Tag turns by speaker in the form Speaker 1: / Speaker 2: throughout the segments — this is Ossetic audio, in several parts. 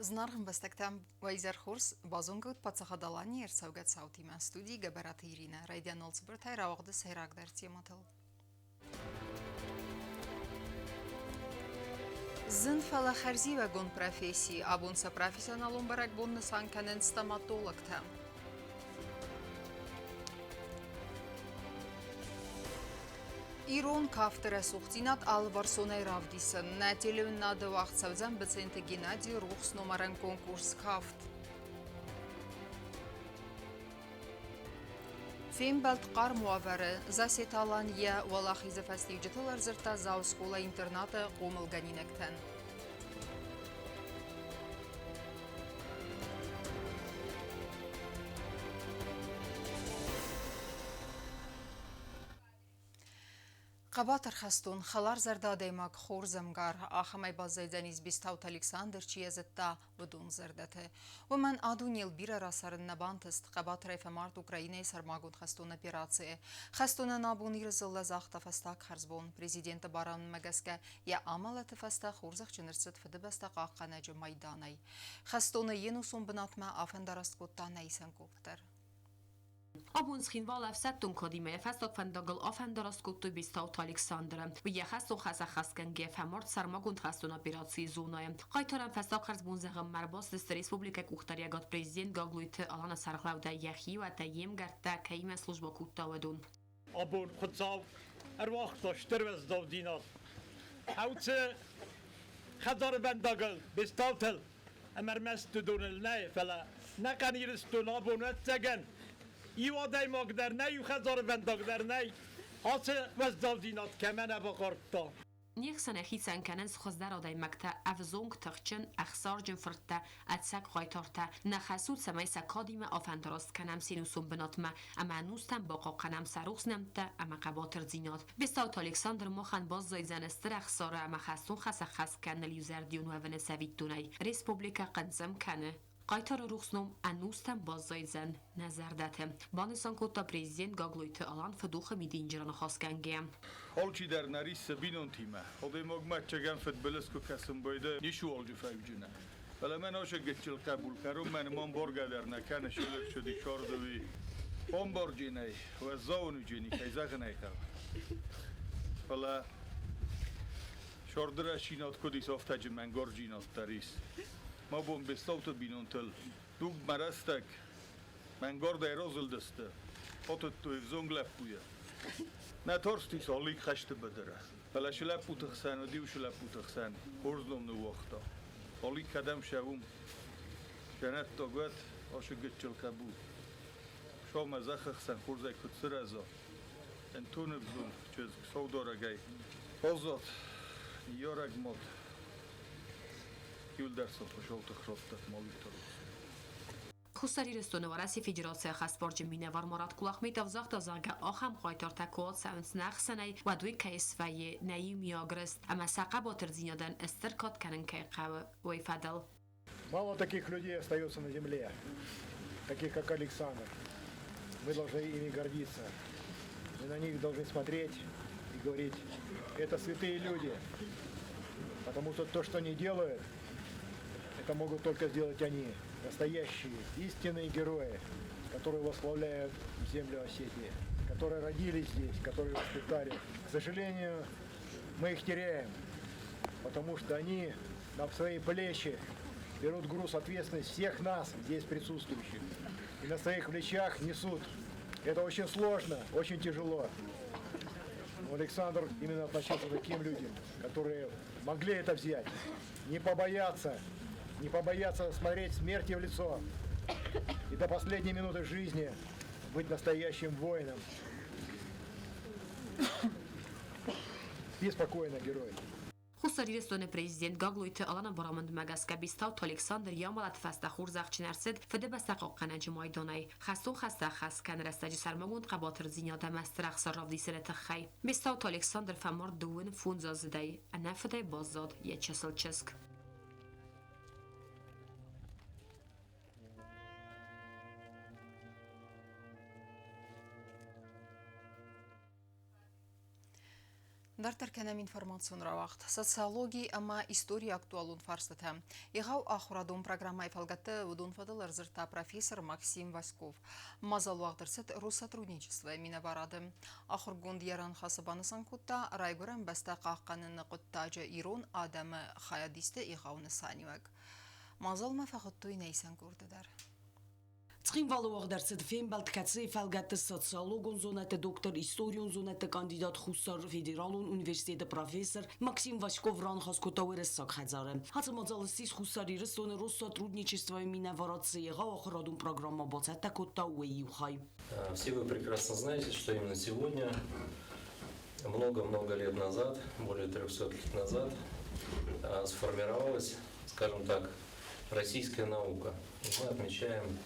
Speaker 1: Зынаргъ ӕмбӕстӕгтӕм уӕ изӕр хорз! Базонгӕ ут Паддзахад Аланийы ӕрцӕугӕ цаутимӕ. Студийы Гӕбӕраты Иринӕ. Райдианыл цыбыртӕй рауагъды сӕйрагдӕр темӕтыл. Зын, фӕлӕ хӕрзиуӕгон професси. Абон сӕ профессионалон бӕрӕгбон нысан кӕнынц стоматологтӕ. Ирон кафты рӕсугъддзинад алыварсонӕй равдисын. Нӕ телеуынынады уагъд цӕудзӕн Быценты Геннадийы рухс номарӕн конкурс «Кафт». Фембӕлд хъарм уавӕры. Засеты Алан йӕ уӕлахизы фӕстиуджытыл ӕрдзырдта Дзауы скъола-интернаты хъомылгӕнинӕгтӕн. Хъӕбатыр хӕстон, хӕларзӕрдӕ адӕймаг, хорз ӕмгар, ахӕмӕй баззайдзӕнис Бестауты Александр, чи йӕ зыдта, уыдон зӕрдӕты. Уымӕн а дунейыл бирӕ рацӕрын нӕ бантыст, хъӕбатырӕй фӕмард Украинӕйы сӕрмагонд хӕстон операцийы. Хӕстонӕн абон Иры дзыллӕ загъта фӕстаг хӕрзбон. Президенты барамындмӕ гӕсгӕ йӕ амӕлӕты фӕстӕ хорзӕхджын ӕрцыд Фыдыбӕстӕ хъахъхъӕнӕджы майданӕй. Хӕстоны йе нусон бынатмӕ афӕндараст кодта нӕ исӕн къухтӕр.
Speaker 2: Абон Цхинвалы ӕфсӕддон кадимӕ йӕ фӕстаг фӕндагыл афӕндараст кодтой Бестауты Александры. Уый йӕ хӕстон хӕс ӕххӕстгӕнгӕйӕ фӕмард сӕрмагонд хӕстон операцийы зонӕйы. Хъайтарӕн фӕстаг хӕрзбон зӕгъынмӕ ӕрбацыдысты республикӕйы къухдариӕгад президент Гаглойты Аланы сӕргълӕудӕй йӕ хиуӕттӕ, йе мгӕрттӕ, кӕимӕ службӕ кодта, уыдон.
Speaker 3: Абон Хуыцау ӕруагъта стыр уӕззаудзинад. Хъӕуты хӕдзарвӕндагыл, Бестаутыл ӕмӕ ӕрмӕст уыдоныл нӕ, фӕлӕ нӕхъӕн Ирыстон абон ӕцӕгӕн иу адӕймаг дӕр нӕй, иу хӕдзарвӕндаг дӕр нӕй, ацы уӕззаудзинад кӕмӕ нӕ бахъардта.
Speaker 2: Не хсӕн хицӕн кӕнынц хуыздӕр адӕймӕгтӕ, ӕвзонг, тыхджын, ӕхсарджын фырттӕ, ӕцӕг хъайтартӕ. Нӕ хӕс у, цӕмӕй сӕ кадимӕ афӕндараст кӕнӕм се нусон бынатмӕ ӕмӕ ӕнустӕм бахъахъхъӕнӕм сӕ рухс нӕмттӕ ӕмӕ хъӕбатырдзинад. Бестауты Александр махӕн баззайдзӕн стыр ӕхсары ӕмӕ хӕстон хӕс ӕххӕст кӕныныл иузӕрдион уӕвыны цӕвиттонӕй. Республикӕ хъынцъым кӕны. Хъайтары рухс ном ӕнустӕм баззайдзӕн нӕ зӕрдӕты, банысан кодта президент Гаглойты Алан фыдохы мидинджыры ныхасгӕнгӕ.
Speaker 4: Алчидӕр нӕ риссы бинонтимӕ. Адӕймагмӕ ӕцӕгӕн фыдбылыз куы кӕсын байдайы, ницыуал фӕивджынӕ. Фӕлӕ мӕн ацы гыццыл хъӕбул кӕронмӕ ныман боргӕ дӕр нӕ кӕны, сылӕгсыди сардыуи. Омбарджынӕй, уӕззауныджыни, кӕй зӕгъын ӕй хъӕуы. Фӕлӕ сӕрды рӕсинад куыд ис, афтӕ мӕнгарджинад дӕр ис. Мӕ бон Бестауты бинонтыл дуг мӕ рӕстӕг мӕнгардӕй разылдысты, атыдтой ӕвзонг лӕппуйы. Нӕ тарстис Алик хӕсты быдыры, фӕлӕ шы лӕппуты хсӕн уыд, иу шы лӕппуты хсӕн хорз ном ныууагъта. Алик кӕдӕм сӕ уым, Джӕнӕттаг уӕд ашы гыццыл хъӕбул. Саумӕ зӕххы хсӕн хорзӕй куыд сырӕза, ӕнтоны взонг чызг саударӕгӕй баззад ныййарӕг мад. Иуылдӕр сын Хуыцау тых радта Малиты рухс.
Speaker 2: Хуссар Ирыстоны Уӕрӕсейы Федерацийы ӕххӕстбарджын минӕвар Марат Кулахметов загъта, зӕгъгӕ, ахӕм хъайтартӕ куы ацӕуынц нӕ ӕхсӕнӕй, уӕд уый кӕй свӕййы нӕ иумиаг рыст ӕмӕ сӕ хъӕбатырдзинадӕн стыр кад кӕнын кӕй хъӕуы, уый фӕдыл.
Speaker 5: Мало таких людей остается на земле, таких как Александр. Мы должны ими гордиться. Мы на них должны смотреть и говорить, это святые люди, потому что то, что они делают, это могут только сделать они, настоящие, истинные герои, которые восславляют землю Осетии, которые родились здесь, которые воспитали. К сожалению, мы их теряем, потому что они на свои плечи берут груз ответственности всех нас, здесь присутствующих, и на своих плечах несут. Это очень сложно, очень тяжело. Но Александр именно относился к таким людям, которые могли это взять, не побояться, не побояться смотреть смерти в лицо и до последней минуты жизни быть настоящим воином. Спи спокойно, герой.
Speaker 2: Хуссар Ирыстоны президент Гаглойты Аланы барамындмӕ гӕсгӕ Бестауты Александр йӕ амӕлӕты фӕстӕ хорзӕхджын ӕрцыд Фыдыбӕстӕ хъахъхъӕнӕджы майданӕй. Хӕстон хӕстӕ ӕххӕст кӕны рӕстӕджы сӕрмагонд хъӕбатырдзинад ӕмӕ стыр ӕхсар равдисыны тыххӕй. Бестауты Александр фӕмард дыууын фондзаздзыдӕй, ӕнӕ фыдӕй баззад йӕ чысыл чызг.
Speaker 1: Дарддӕр кӕнӕм информацион рауагъд. Социологи ӕмӕ историйы актуалон фарстытӕ. Егъау ахуырадон программӕйы фӕлгӕтты уыдон фӕдыл ӕрдзырдта профессор Максим Васьков. Мадзал уагъд ӕрцыд Россотрудничествойы минӕварады. Ахуыргонд йӕ раныхасы банысан кодта, райгуырӕн бӕстӕ хъахъхъӕныны хъуыддаджы ирон адӕмы хайадисты егъау нысаниуӕг. Мадзалмӕ фӕхуыдтой нӕ исӕн къорды дӕр.
Speaker 6: Цхинвалы уагъд ӕрцыд фембӕлд, кӕцыйы фӕлгӕтты социологон зонӕдты доктор, историон зонӕдты кандидат, Хуссар федералон университеты профессор Максим Васьков раныхас кодта Уӕрӕсаг хӕдзары. Ацы мадзал ссис Хуссар Ирыстоны Россотрудничествойы минӕварад цы егъау ахуырадон программӕ бацӕттӕ кодта, уый иу хай.
Speaker 7: Все вы прекрасно знаете, что именно сегодня, много-много лет назад, более 300 лет назад, сформировалась, скажем так, российская наука. Мы отмечаем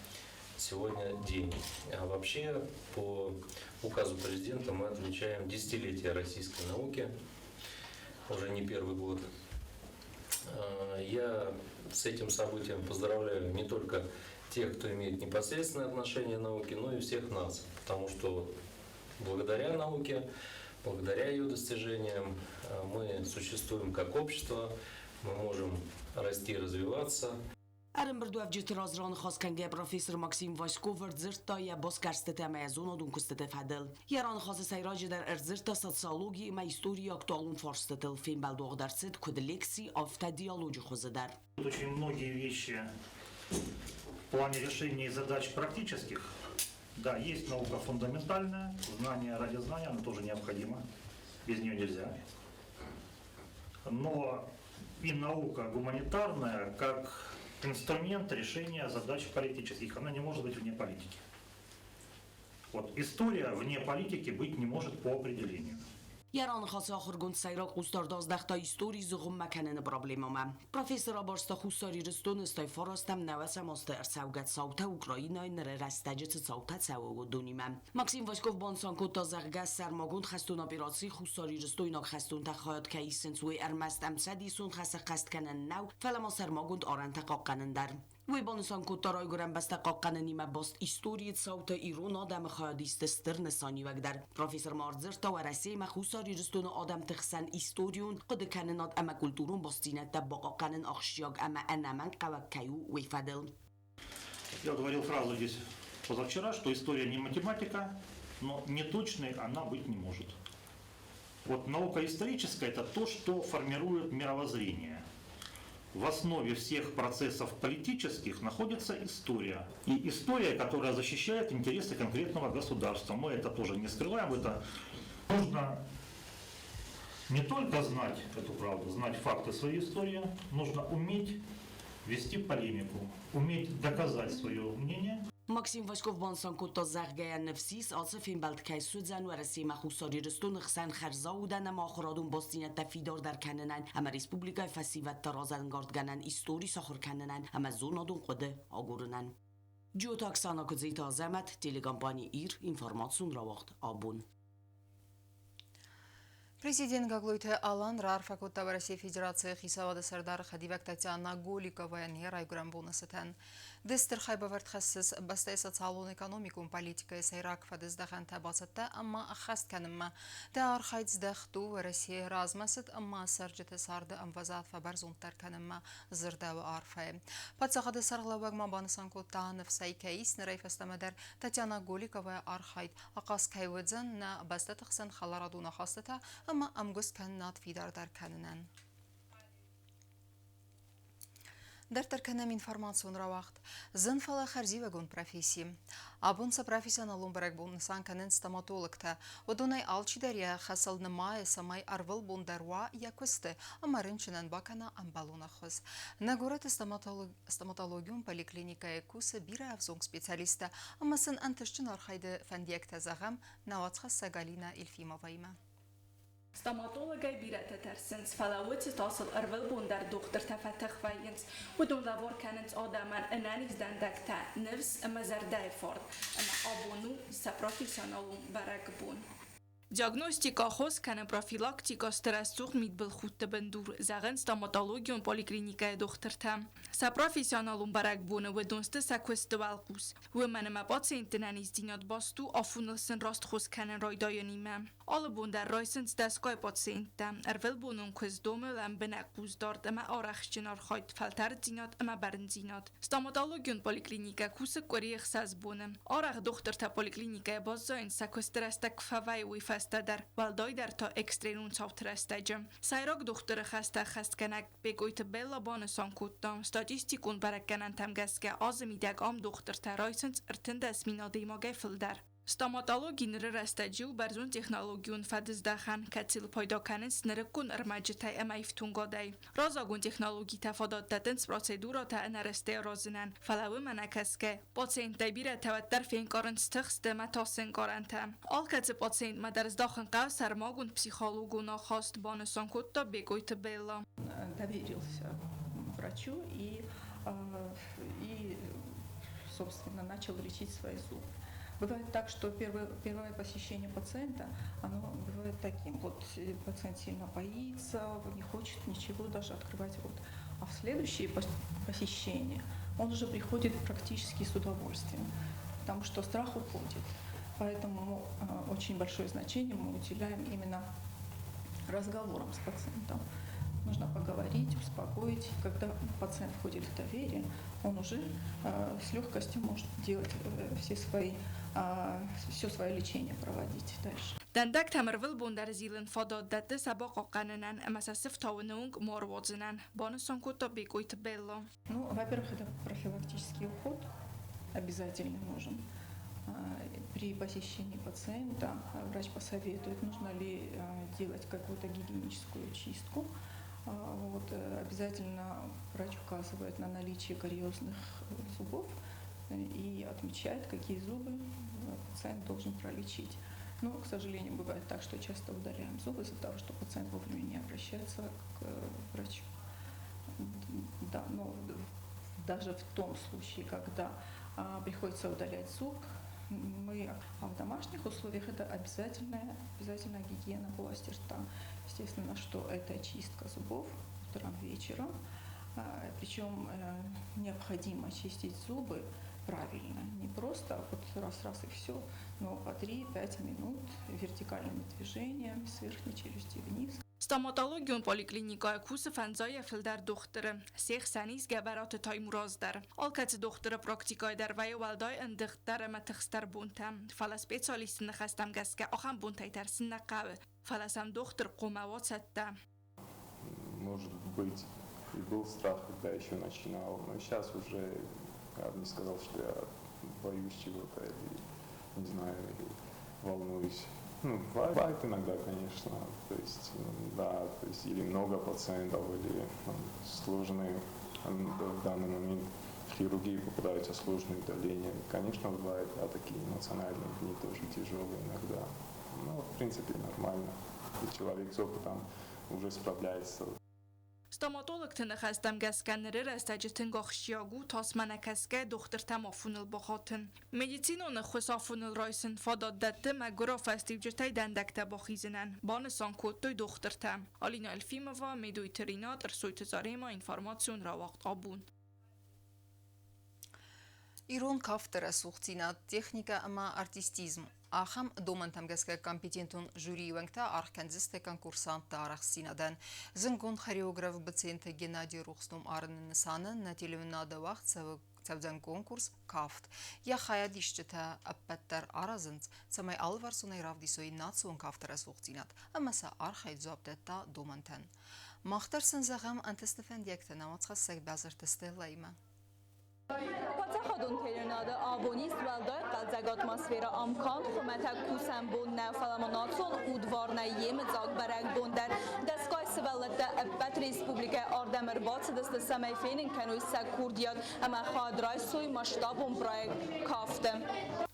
Speaker 7: сегодня день. А вообще, по указу президента мы отмечаем десятилетие российской науки, уже не первый год. Я с этим событием поздравляю не только тех, кто имеет непосредственное отношение к науке, но и всех нас, потому что благодаря науке, благодаря ее достижениям мы существуем как общество, мы можем расти и развиваться.
Speaker 6: Ӕрӕмбырдуӕвджыты раз раныхас кӕнгӕ профессор Максим Васьков ӕрдзырдта йӕ басгӕрстытӕ ӕмӕ йӕ зонадон куыстыты фӕдыл. Йӕ раныхасы сӕйраджыдӕр ӕрдзырдта социологи ӕмӕ историйы актуалон фарстытыл. Фембӕлд уагъд ӕрцыд куыд лекци, афтӕ диалоджы хуызы дӕр.
Speaker 8: Очень многие вещи в плане решения задач практических. Да, есть наука фундаментальная, знание ради знания, она тоже необходима, без нее нельзя. Но и наука гуманитарная, как инструмент решения задач политических, она не может быть вне политики. Вот история вне политики быть не может по определению.
Speaker 6: Йӕ раныхасы ахуыргонд сӕйраг хъусдард аздӕхта истори зыгъуыммӕ кӕныны проблемӕмӕ. Профессор абарста Хуссар Ирыстоны стӕй фарастӕм нӕуӕдзӕм азты ӕрцӕугӕ цаутӕ Украинӕйы ныры рӕстӕджы цы цаутӕ цӕуы, уыдонимӕ. Максим Васьков банысан кодта, зӕгъгӕ, сӕрмагонд хӕстон операцийы хуссарирыстойнаг хӕстонтӕ хайад кӕй исынц, уый ӕрмӕст ӕмцӕдисон хӕс ӕххӕст кӕнӕн нӕу, фӕлӕ ма сӕрмагонд арӕнтӕ хъахъхъӕнын дӕр. Уый банысан кодта райгуырӕн бӕстӕ хъахъхъӕнынимӕ баст историйы цауты ирон адӕмы хайадисты стыр нысаниуӕг дӕр. Профессор ма ӕрдзырдта Уӕрӕсеимӕ Хуссар Ирыстоны адӕмты хсӕн историон, хъуыдыкӕнынад ӕмӕ культурон бастдзинӕдтӕ бахъахъхъӕнын ахсджиаг ӕмӕ ӕнӕмӕнгхъӕуӕг кӕй у, уый фӕдыл.
Speaker 8: Я говорил фразу здесь позавчера, что история не математика, но неточной она быть не может. Вот наука историческая – это то, что формирует мировоззрение. В основе всех процессов политических находится история. И история, которая защищает интересы конкретного государства. Мы это тоже не скрываем. Это нужно не только знать эту правду, знать факты своей истории, нужно уметь вести полемику, уметь доказать свое мнение.
Speaker 6: Максим Васьков банысан кодта, зӕгъгӕ, ныфс ис, ацы фембӕлд кӕй суыдзӕн Уӕрӕсемӕ Хуссар Ирыстоны хсӕн хӕрзаудӕн ӕмӕ ахуырадон бастдзинӕдтӕ фидардӕр кӕнынӕн ӕмӕ республикӕйы фӕсивӕдты разӕнгардгӕнӕн истори сахуыр кӕнынӕн ӕмӕ зонадон хъуыды агурынӕн. Джиоты Оксана Куыдзиты Азӕмӕт, телекомпани Ир, информацион рауагъд Абон.
Speaker 1: Президент Гаглойты Алан раарфӕ кодта Уӕрӕсейы Федерацийы Хицауады Сӕрдары хӕдивӕг Татьяна Голиковайӕн йӕ райгуырӕн боны цытӕн. Ды стыр хайбавӕрд хӕссыс бӕстӕйы социалон-экономикон политикӕйы сӕйраг фӕдыздӕхӕнтӕ бацӕттӕ ӕмӕ ӕххӕст кӕнынмӕ. Дӕ архайд здӕхт у Уӕрӕсейы размӕцыд ӕмӕ цӕрджыты царды ӕмвӕзад фӕбӕрзонддӕр кӕнынмӕ, дзырдӕуы арфӕйы. Паддзахады сӕргълӕууӕг ма банысан кодта, ныфсӕй кӕй ис нырӕй фӕстӕмӕ дӕр Татьяна Голиковайы архайд ахъаз кӕй уыдзӕн нӕ бӕстӕты хсӕн хӕларадон ахастытӕ ӕмӕ ӕмгуысткӕнынад фидардӕр кӕнынӕн. Дарддӕр кӕнӕм информацион рауагъд. Зын, фӕлӕ хӕрзиуӕгон професси. Абон сӕ профессионалон бӕрӕгбон нысан кӕнынц стоматологтӕ. Уыдонӕй алчидӕр йӕ хӕсыл нымайы, цӕмӕй ӕрвылбон дӕр уа йӕ куысты ӕмӕ рынчынӕн бакӕна ӕмбӕлон ӕххуыс. Нӕ горӕты стоматологион поликлиникӕйы кусы бирӕ ӕвзонг специалисттӕ ӕмӕ сын ӕнтыстджын архайды фӕндиӕгтӕ зӕгъӕм нӕ уацхӕссӕг Алинӕ Ельфимоваимӕ.
Speaker 9: Стоматологӕй бирӕтӕ тӕрсынц, фӕлӕ уыцы тасыл ӕрвылбон дӕр дохтыртӕ фӕтых вӕййынц. Уыдон лӕвар кӕнынц адӕмӕн ӕнӕниз дӕндӕгтӕ, ныфс ӕмӕ зӕрдӕйы фарн. Ӕмӕ абон у сӕ профессионалон бӕрӕгбон. Диагностикӕ, хос кӕнӕ профилактикӕ сты рӕсугъд мидбылхудты бындур, зӕгъынц стоматологион поликлиникӕйы дохтыртӕ. Сӕ профессионалон бӕрӕгбоны уыдон сты сӕ куысты уӕлхъус. Уымӕн ӕмӕ пациентты ӕнӕниздзинад баст у афоныл сын раст хос кӕнын райдайынимӕ. Алы бон дӕр райсынц дӕсгай пациенттӕ. Ӕрвылбонон куыст домы лӕмбынӕг хъусдард ӕмӕ арӕхстджын архайд, фӕлтӕрддзинад ӕмӕ бӕрндзинад. Стоматологион поликлиникӕ кусы къуыри 6 боны. Арӕх дохтыртӕ поликлиникӕйы баззайынц сӕ куысты рӕстӕг куы фӕвӕййы, уый фӕстӕ дӕр, уӕлдайдӕр та экстренон цауты рӕстӕджы. Сӕйраг дохтыры хӕстӕ ӕххӕстгӕнӕг Бекъойты Белла банысан кодта, статистикон бӕрӕггӕнӕнтӕм гӕсгӕ азы мидӕг ам дохтыртӕ райсынц 13 000 адӕймагӕй фылдӕр. Стоматологи ныры рӕстӕджы у бӕрзонд технологион фӕдыздӕхӕн, кӕцыйыл пайда кӕнынц нырыккон ӕрмӕджытӕй ӕмӕ ифтонгадӕй. Раззагон технологитӕ фадат дӕттынц процедурӕтӕ ӕнӕрастӕй аразынӕн, фӕлӕ уымӕ нӕ кӕсгӕ, пациенттӕй бирӕтӕ уӕддӕр фенкъарынц тыхст ӕмӕ тасы ӕнкъарӕнтӕ. Алкӕцы пациентмӕ дӕр здахын хъӕуы сӕрмагонд психологон ахаст, банысан кодта Бекъойты Белла.
Speaker 10: Доверился врачу и, собственно, начал лечить свои зубы. Бывает так, что первое посещение пациента, оно бывает таким. Вот пациент сильно боится, не хочет ничего даже открывать рот. А в следующее посещение он уже приходит практически с удовольствием, потому что страх уходит. Поэтому очень большое значение мы уделяем именно разговорам с пациентом. Нужно поговорить, успокоить. Когда пациент входит в доверие, он уже с легкостью может делать все свое лечение проводить дальше.
Speaker 9: Дӕндӕгтӕм ӕрвылбон дӕр зилын фадат дӕтты сӕ бахъахъхъӕнынӕн ӕмӕ сӕ сыфтауыны онг ма руадзынӕн, банысан кодта Бекъойты Белла.
Speaker 10: Ну, во-первых, это профилактический уход обязательно нужен. При посещении пациента врач посоветует, нужно ли делать какую-то гигиеническую чистку. Вот, обязательно врач указывает на наличие кариозных зубов и отмечает, какие зубы пациент должен пролечить. Но, к сожалению, бывает так, что часто удаляем зубы из-за того, что пациент вовремя не обращается к врачу. Да, но даже в том случае, когда приходится удалять зуб, мы в домашних условиях это обязательная гигиена полости рта. Естественно, что это чистка зубов утром, вечером. Причем необходимо чистить зубы правильно, не просто вот раз-раз и все, но по 3-5 минут вертикальными движениями с верхней челюсти вниз.
Speaker 9: Стоматологион поликлиникӕйы кусы фӕндзайӕ фылдӕр дохтыры. Се хсӕн ис Гӕбӕраты Таймураз дӕр. Алкӕцы дохтыры практикӕйы дӕр вӕййы уӕлдай ӕндыгъддӕр ӕмӕ тыхстдӕр бонтӕ. Фӕлӕ специалистты ныхӕстӕм гӕсгӕ ахӕм бонтӕй тӕрсын нӕ хъӕуы. Фӕлӕ сӕм дохтыр хъуамӕ уа цӕттӕ.
Speaker 11: Может быть, и был страх, когда еще начинал, но сейчас уже я бы не сказал, что я боюсь чего-то или, не знаю, или волнуюсь. Ну, бывает иногда, конечно, то есть, да, то есть или много пациентов, или там сложные, в данный момент в хирургии попадаются сложные удаления. Конечно, бывает, да, такие эмоциональные дни тоже тяжелые иногда. Но, в принципе, нормально. И человек с опытом уже справляется.
Speaker 9: Стоматологты ныхӕстӕм гӕсгӕ ныры рӕстӕджы тынг ахсджиаг у тасмӕ нӕкӕсгӕ дохтыртӕм афоныл бахатын. Медицинон ӕххуыс афоныл райсын фадат дӕтты мӕгуырау фӕстиуджытӕй дӕндӕгтӕ бахизынӕн, банысан кодтой дохтыртӕ. Алина Эльфимова, Медойты Ринат, Ӕрсойты Зарема, информацион рауагъд Абон.
Speaker 1: Ирон кафты рӕсугъддзинад, техникӕ ӕмӕ артистизм. Ахӕм домӕнтӕм гӕсгӕ компетентон жюрийы уӕнгтӕ аргъ кӕндзысты конкурсантты арӕхстдзинадӕн. Зындгонд хореограф Быценты Геннадийы рухс ном арыны нысанӕн нӕ телеуынынады уагъд цӕуы цӕудзӕн конкурс «Кафт». Йӕ хайадисджытӕ ӕппӕт дӕр аразынц, цӕмӕй алыварсонӕй равдисой национ кафты рӕсугъддзинад ӕмӕ сӕ архайд дзуапп дӕтта домӕнтӕн. Мах дӕр сын зӕгъӕм ӕнтысты фӕндиӕгтӕ нӕ уацхӕссӕг Бязырты Стеллаимӕ.
Speaker 12: Паддзахадон телеуынынады абон ис уӕлдай хъӕлдзӕг атмосферӕ. Ам канд хуымӕтӕг кусӕн бон нӕ, фӕлӕ ма национ удварнӕй йемыдзаг бӕрӕгбон дӕр. Дӕсгай сывӕллӕттӕ ӕппӕт республикӕйы ардӕм ӕрбацыдысты, цӕмӕй фенын кӕной сӕ курдиат ӕмӕ хайад райсой масштабон проект «Кафт-ы».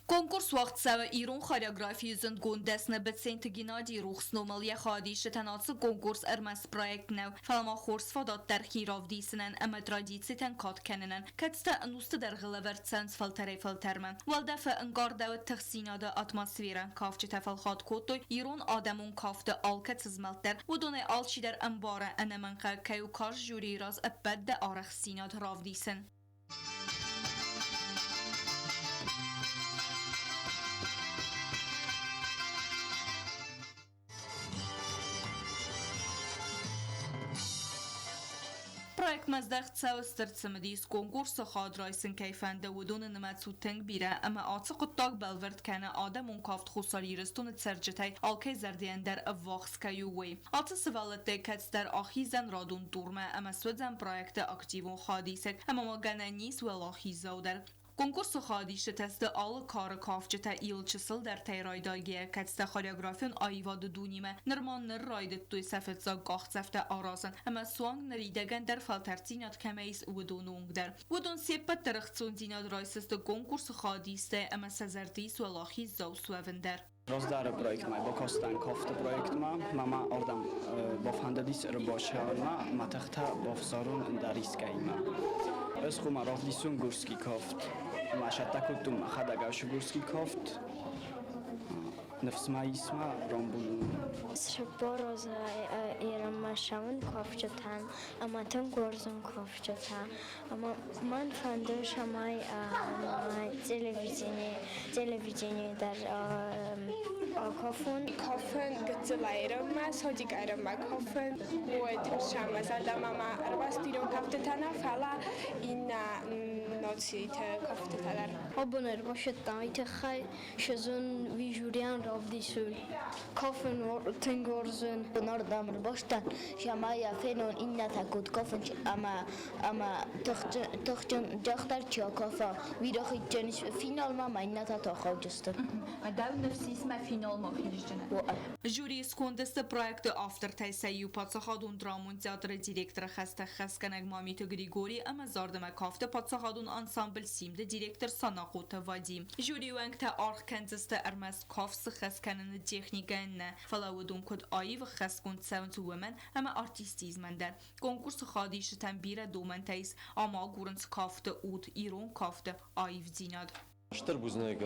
Speaker 12: Конкурс уагъд цӕуы ирон хореографийы зындгонд дӕсны Быценты Геннадийы рухс номыл. Йӕ хайадисджытӕн ацы конкурс ӕрмӕст проект нӕу, фӕлӕ ма хорз фадат дӕр хи равдисынӕн ӕмӕ традицитӕн кад кӕнынӕн, кӕцытӕ ӕнусты дӕргъы лӕвӕрд цӕуынц фӕлтӕрӕй-фӕлтӕрмӕ. Уӕлдӕфы ӕнкъардӕуыд тыхстдзинады атмосферӕ. Кафджытӕ фӕлхатт кодтой ирон адӕмон кафты алкӕцы змӕлд дӕр. Уыдонӕй алчидӕр ӕмбары, ӕнӕмӕнгхъӕуӕг кӕй у карз жюрийы раз ӕппӕт дӕ арӕхстдзинад равдисын. Проектмӕ здӕхт цӕуы стыр цымыдис. Конкурсы хатт райсын кӕй фӕнды, уыдоны нымӕц у тынг бирӕ, ӕмӕ ацы хъуыддаг бӕлвырд кӕны адӕмон кафт Хуссар Ирыстоны цӕрджытӕй алкӕй зӕрдӕйӕн дӕр ӕввахс кӕй у, уый. Ацы сывӕллӕттӕй кӕцыдӕр ахиздзӕн радон турмӕ ӕмӕ суыдзӕн проекты активон хайадисӕг ӕмӕ ма гӕнӕн ис уӕлахиздзау дӕр. Конкурсы хайадисджытӕ сты алы кары кафджытӕ ил чысылдӕртӕй райдайгӕйӕ, кӕцытӕ хореографион аивады дунемӕ нырма ныр райдыдтой сӕ фыццаг къахдзӕфтӕ аразын ӕмӕ суанг ныридӕгӕн дӕр фӕлтӕрддзинад кӕмӕ ис, уыдоны онг дӕр. Уыдон се ппӕт дӕр ӕхцондзинад райсдзысты конкурсы хайадистӕй ӕмӕ сӕ зӕрды ис уӕлахиздзау суӕвын дӕр.
Speaker 13: Раздӕры проектмӕ бакастӕн кафты проектмӕ, мӕ ма ардӕм бафӕндыдис ӕрбацӕуынмӕ, мӕ тыхтӕ бавзарын ӕндӕр искӕимӕ. Ӕз хъуамӕ равдисон Гурский кафт. Мӕ сӕттӕ кодтон мӕхӕдӕг ацы Гурский кафт. Ныфс ма ис ма рамбулын.
Speaker 14: 40 ерынмӕ цӕуын кафджытӕн ӕмӕ тынг уарзын кафджытӕ. Ӕмӕ мӕн фӕнды, цӕмӕй телевиденийы дӕр кафон.
Speaker 15: Кафын гыццыл айрӕммӕ, садик айрӕммӕ кафын. Уой тынг сӕмӕ зӕрдӕмӕ ма ӕрмӕст ирон кӕфтытӕ нӕ, фӕлӕ иннӕ нациты кӕфтытӕ дӕр.
Speaker 14: Абон ӕрбасӕттӕн уый тыххӕй сезон жюрийӕн равдисой. Кафын тынг уарзын.
Speaker 16: Нордӕм ӕрбастӕн, цӕмӕй йӕ фенон иннӕтӕ куыд кафынц ӕмӕ ӕмӕ тыхджын дӕр чи акафа, уый рахицӕн финалмӕ ӕмӕ иннӕтӕ та ахаудысты.
Speaker 12: Дӕу ныфс ис мӕ финалмӕ хиздзынӕ? Жюрийы сконды цы проекты автортӕй сӕ иу паддзахадон драмон театры директоры хӕстӕ хӕсгӕнӕг Мамиты Григорий ӕмӕ зардӕмӕ кафты паддзахадон ансамбль «Симд-ы» директор Санахъоты Вадим. Жюрийы уӕнгтӕ аргъ кӕндзысты ӕрмӕст кафт сыххӕст кӕныны техникӕйӕн нӕ, фӕлӕ уыдон куыд аив ӕххӕстгонд цӕуынц, уымӕн ӕмӕ артистизмӕн дӕр. Конкурсы хайадисджытӕм бирӕ домӕнтӕ ис, ам агурынц кафты уд, ирон кафты аивдзинад.
Speaker 17: Стыр бузныг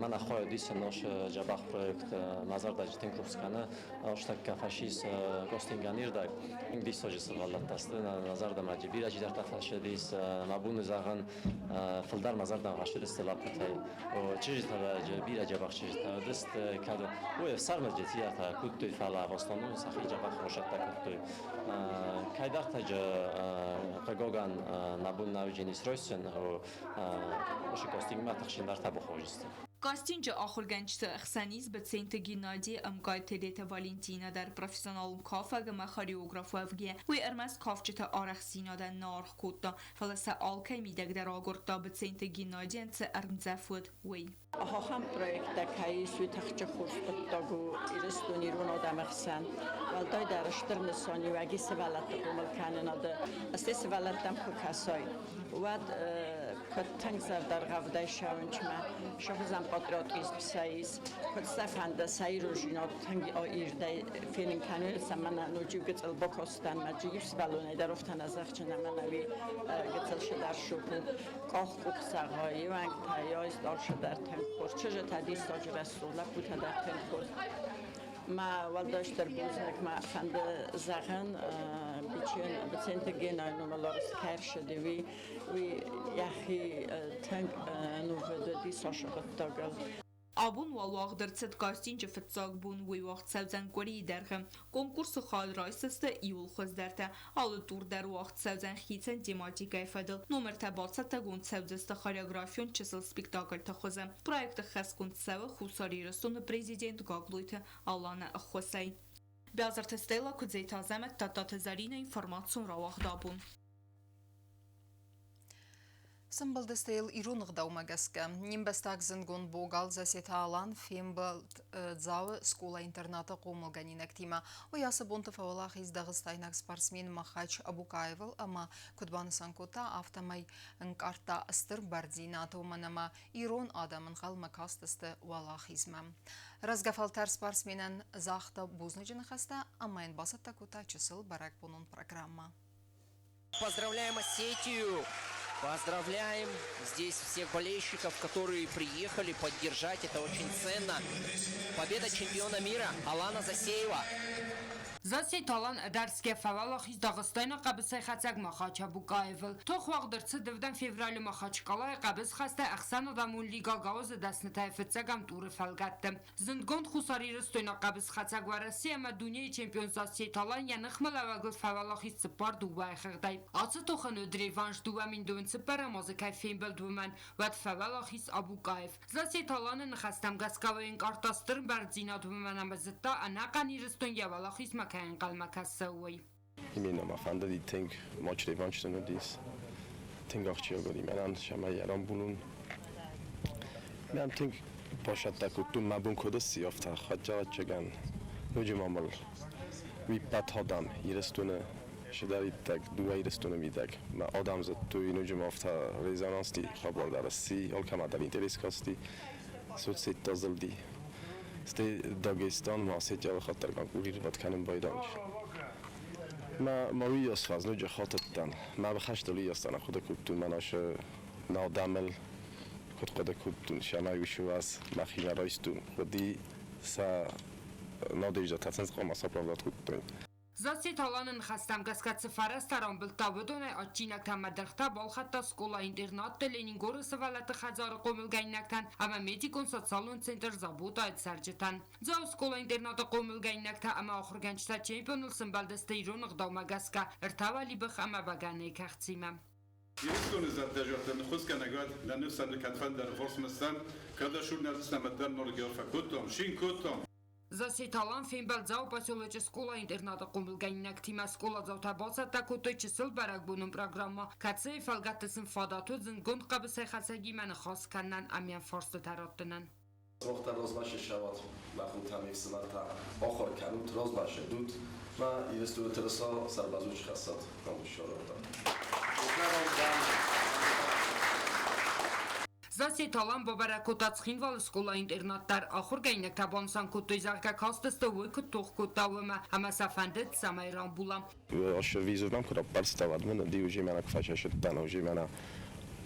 Speaker 17: мӕнӕ хайадисӕн наш дзӕбӕх проект мӕ зӕрдӕджы тынг рухс кӕны. Ӕстӕккӕ фӕсис Костингӕн ирдӕг. Тынг диссаджы сывӕллӕттӕ сты, нӕ зӕрдӕмӕ бирӕ чидӕртӕ фӕсидис. Мӕ боны зӕгъын, фылдӕр мӕ зӕрдӕмӕ фӕсидысты лӕппутӕй. Чызджытӕ бирӕ дзӕбӕх чызджытӕ уыдысты, кӕд уый ӕфсӕрмы джетиатӕ кодтой, фӕлӕ в основном сӕхи дзӕбӕх хорзӕттӕ кодтой. Кӕйдӕртӕджы хъыгагӕн нӕ бон нӕ уыди не сройсын, уыцы костингмӕ тыхджындӕртӕ бахъӕудзысты.
Speaker 12: Кастинджы ахуыргӕнджыты хсӕн ис Быценты Геннадийы ӕмкъай Тедеты Валентинӕ дӕр, профессионалон кафӕг ӕмӕ хореограф уӕвгӕйӕ. Уый ӕрмӕст кафджыты арӕхстдзинадӕн нӕ аргъ кодта, фӕлӕ сӕ алкӕй мидӕг дӕр агуырдта Быценты Геннадийӕн цы ӕрмдзӕф уыд, уый.
Speaker 18: Ахӕм проекттӕ кӕй ис, уый тыхджын хорз хъуыддаг у Ирыстон ирон адӕмы хсӕн. Уӕлдайдӕр стыр нысаниуӕг и сывӕллӕтты хъомыл кӕнынады. Стӕй сывӕллӕттӕм куы кӕсай, уӕд куыд тынг зӕрдӕргъӕвдӕй сӕуынчмӕ, сӕ хуызӕн патриотизм сӕ ис, куыд сӕ фӕнды сӕ ирондзинад тынг ирдӕй фенын кӕной, цӕмӕн ноджы гыццыл бакастӕн мӕ иу сывӕллонӕй дӕр афтӕ нӕ зӕгъджын ӕмӕ нӕуи гыццыл сыдӕр сопу къах-къух зӕгъай, уӕнгтӕ, старшидӕр тынг хорз, чызджытӕ диссаджы рӕсугъд, лӕппутӕ дӕр тынг хорз. Мӕ уӕлдайдӕр бузныг мӕ фӕнды зӕгъын Биценты Генайы номыл ӕрсыди, уый уый йӕхи тынг ӕнувыд уыди цасы хъуыддагыл.
Speaker 12: Абон уал уагъд ӕрцыд кастинджы фыццаг бон, уый уагъд цӕудзӕн къуырийы дӕргъы. Конкурсы хайад райсдзысты иууыл хуыздӕртӕ. Алы тур дӕр уагъд цӕудзӕн хицӕн тематикӕйы фӕдыл. Номыртӕ бацӕттӕгонд цӕудзысты хореографион чысыл спектакльты хуызы. Проекты хӕсгонд цӕуы Хуссар Ирыстоны президент Гаглойты Аланы ӕххуысӕй. Бязырты Стелла, Куыдзеты Азӕмӕт, Тадтаты Зӕринӕ, информацион рауагъд абон.
Speaker 1: Сӕмбӕлдысты йыл ирон ӕгъдаумӕ гӕсгӕ. Не мбӕстаг зындгонд богал Зассеты Алан фембӕлд Дзауы скъола-интернаты хъомылгӕнинӕгтимӕ. Уый ацы бонты фӕуӕлахиз дагъыстайнаг спортсмен Махач Абукаевыл ӕмӕ, куыд банысан кодта, афтӕмӕй ӕнкъардта стыр бӕрндзинад, уымӕн ӕмӕ ирон адӕм ӕнхъӕлмӕ кастысты уӕлахизмӕ. Рӕзгӕ фӕлтӕр спортсменӕн загъта бузныджы ныхӕстӕ ӕмӕ йын бацӕттӕ кодта чысыл бӕрӕгбонон программӕ.
Speaker 19: Поздравляем Осетию! Поздравляем здесь всех болельщиков, которые приехали поддержать. Это очень ценно. Победа чемпиона мира Алана Засеева.
Speaker 20: Зассеты Алан ӕдӕрсгӕ фӕуӕлахиз Дагъыстайнаг хъӕбысӕйхӕцӕг Махач Абукаевыл. Тох уагъд ӕрцыд 7 февралы Махачкалайы хъӕбысхӕсты ӕхсӕнадӕмон лига Гаузы дӕснытӕй фыццӕгӕм туры фӕлгӕтты. Зындгонд хуссарирыстойнаг хъӕбысхӕцӕг Уӕрӕсе ӕмӕ дунейы чемпион Зассеты Алан йӕ ныхмӕлӕууӕгыл фӕуӕлахиз 4-2 хыгъдӕй. Ацы тохӕн уыд реванш 2024 азы кӕй фембӕлд уымӕн, уӕд фӕуӕлахиз Абукаев. Зассеты Аланы ныхӕстӕм гӕсгӕ уый ӕнкъардта стыр бӕрндзинад, уымӕн ӕмӕ зыдта, ӕнӕхъӕн Ирыстон йӕ уӕлахизмӕ кӕй ӕнхъӕлмӕ кӕсы, уый.
Speaker 21: Именно мӕ фӕндыди тынг матч реванш сын уыдис. Тынг ахсджиаг уыди мӕнӕн, цӕмӕй йӕ рамбулон. Мӕм тынг басӕттӕ кодтон, мӕ бон куыд сси, афтӕ хӕццӕ-хӕццӕгӕн. Ноджы ма мыл уый ппӕт адӕм Ирыстоны сыдӕриддӕг, дыууӕ Ирыстоны мидӕг мӕ адӕм зыдтой, ноджы ма афтӕ резонансти хабар дӕр сси, алкӕмӕ дӕр интерес касти, соцсеттӕ зылди. Стӕй Дагестан ма Осетияйы хатт дӕр конкурировать кӕнын байдайынц. Мӕ ма уыйас фӕзноджы хатыдтӕн. Мӕ быхӕстыл уыйас нӕ хъуыды кодтон, мӕнӕ шы нӕ куыд хъуыды кодтон, цӕмӕй уыцы уац мӕхимӕ райстон, уыди сӕ надеждӕтӕ хъуамӕ саправдат кодтой.
Speaker 20: Зассеты Аланы ныхӕстӕм гӕсгӕ цы фӕрӕзтӕ рамбылдта, уыдонӕй адджинӕгтӕ ӕмӕ дыргътӕ балхӕдта скъола-интернатты Ленингоры сывӕллӕтты хӕдзары хъомылгӕнинӕгтӕн ӕмӕ медикон-социалон центр Забота-йы цӕрджытӕн. Дзауы скъола-интернаты хъомылгӕнинӕгтӕ ӕмӕ ахуыргӕнджытӕ чемпионыл сӕмбӕлдысты ирон ӕгъдаумӕ гӕсгӕ ӕртӕ уӕлибых ӕмӕ бӕгӕныйы кӕхцимӕ.
Speaker 22: Ирыстоны зӕрдӕзӕгъдӕ ныххуысгӕнӕгад нӕ ныфсӕн кӕдфӕндӕр форсмӕстӕн, кӕд журналисттӕ дӕр норгӕ фӕкодтам, шин кодтам.
Speaker 20: Зассеты Алан фембӕлд Дзауы поселочы скъола-интернаты хъомылгӕнинӕгтимӕ. Скъоладзаутӕ бацӕттӕ кодтой чысыл бӕрӕгбонон программӕ, кӕцыйы фӕлгӕтты сын фадат уыд зындгонд хъӕбысӕйхӕцӕгимӕ ныхас кӕнынӕн ӕмӕ фарстытӕ раттынӕн.
Speaker 21: Сымах размӕ сӕвӕт, мӕ хуртӕ, ме фсымӕртӕ, ахуыр кӕнут, размӕ сӕдут, мӕ Ирыстоны тырыса сӕрбӕрзонд схӕссӕд намыссарӕнтӕ.
Speaker 20: Зассеты Алан бабӕрӕг кодта Цхинвалы скъола-интернат дӕр. Ахуыргӕнинӕгтӕ банысан кодтой, зӕгъгӕ, кастысты, уый куыд тох кодта, уымӕ, ӕмӕ сӕ фӕндыд, цӕмӕй рамбула.
Speaker 21: Аш визов мӕм куы раппӕрста, уӕд мын ди уже мӕнӕ куы фӕчӕсыдтӕн, уже мӕнӕ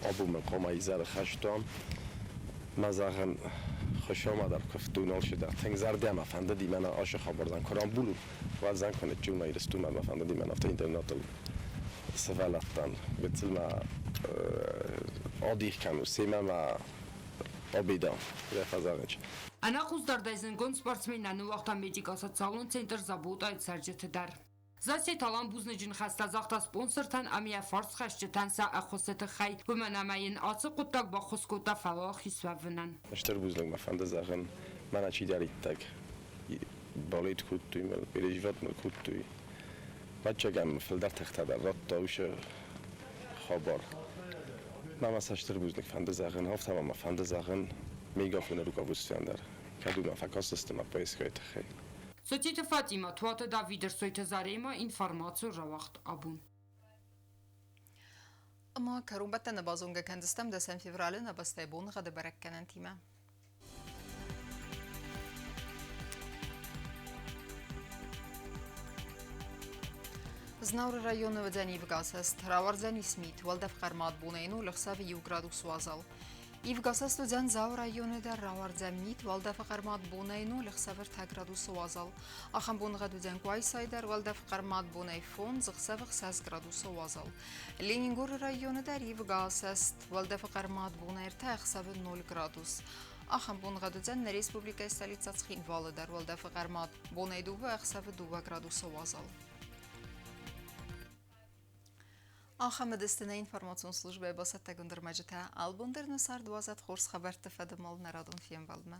Speaker 21: абон мын хъуамӕ изӕры хастам. Мӕ зӕгъын, Хуыцаумӕ дӕр куывтон алчидӕр. Тынг зӕрдӕ мӕ фӕндыди мӕнӕ ашы хабарзан куы рамбулон, уӕд зӕн куы ныччу мӕ Ирыстонмӕ мӕ фӕндыди мӕнӕ афтӕ интернатыл сывӕллӕттӕн гыццыл мӕ адих кӕнут, семӕ мӕ обедам, фӕзӕгъынц.
Speaker 20: Ӕнӕхъусдардӕй зындгонд спортсмен нӕ ныууагъта медико-социалон центр Забота-йы цӕрджыты дӕр. Зассеты Алан бузныджы ныхӕстӕ загъта спонсортӕн ӕмӕ йӕ фарсхӕсджытӕн сӕ ӕххуысы тыххӕй, уымӕн ӕмӕ йын ацы хъуыддаг баххуыс кодта фӕуӕлахиз уӕвынӕн.
Speaker 21: Стыр бузныг мӕ фӕнды зӕгъын, мӕнӕ чидӕриддӕр балет кодтой, мыл переживать мыл кодтой. Бӕччагӕн фылдӕр тыхтӕ дӕр радта уыцы хабар. Мӕ мӕ сӕ стыр бузныг фӕнды зӕгъын, афтӕ ма мӕ фӕнды зӕгъын мегафоны руководствӕн дӕр, кӕд уымӕ фӕкастысты мӕ поискӕйы тыххӕй.
Speaker 20: Социты Фатима, Туаты Давид, Ӕрсойты Зарема, информацион рауагъд Абон.
Speaker 1: Ӕмӕ кӕронбӕттӕны базонгӕ кӕндзыстӕм 10 февралы нӕ бӕстӕйы боныгъӕды бӕрӕггӕнӕнтимӕ. Знауыры районы уыдзӕн ивгӕсӕст, рауардзӕнис мит, уӕлдӕф хъӕрмад бонӕй 0 ӕхсӕвы 1 градус уазал. Ивгӕсӕст уыдзӕн Дзауы районы дӕр, рауардзӕн мит, уӕлдӕфы хъӕрмад бонӕй 0 ӕхсӕвы 3 градусы уазал. Ахӕм боныгъӕд уыдзӕн Къуайсайы дӕр, уӕлдӕф хъӕрмад бонӕй 5, ӕхсӕвы 6 градусы уазал. Ленингоры районы дӕр ивгӕсӕст, уӕлдӕфы хъӕрмад бонӕй 3, ӕхсӕвы 0 градус. Ахӕм боныгъӕд уыдзӕн нӕ республикӕйы столицӕ Цхинвалы дӕр, уӕлдӕфы хъӕрмад бонӕй 2, ӕхсӕвы 2 градусы уазал. Ахӕм уыдысты нӕ информацион службӕйы бацӕттӕгонд ӕрмӕджытӕ. Албон дӕр нӕ цард уадзӕд хорз хабӕртты фӕдыл нӕ радон фембӕлдмӕ.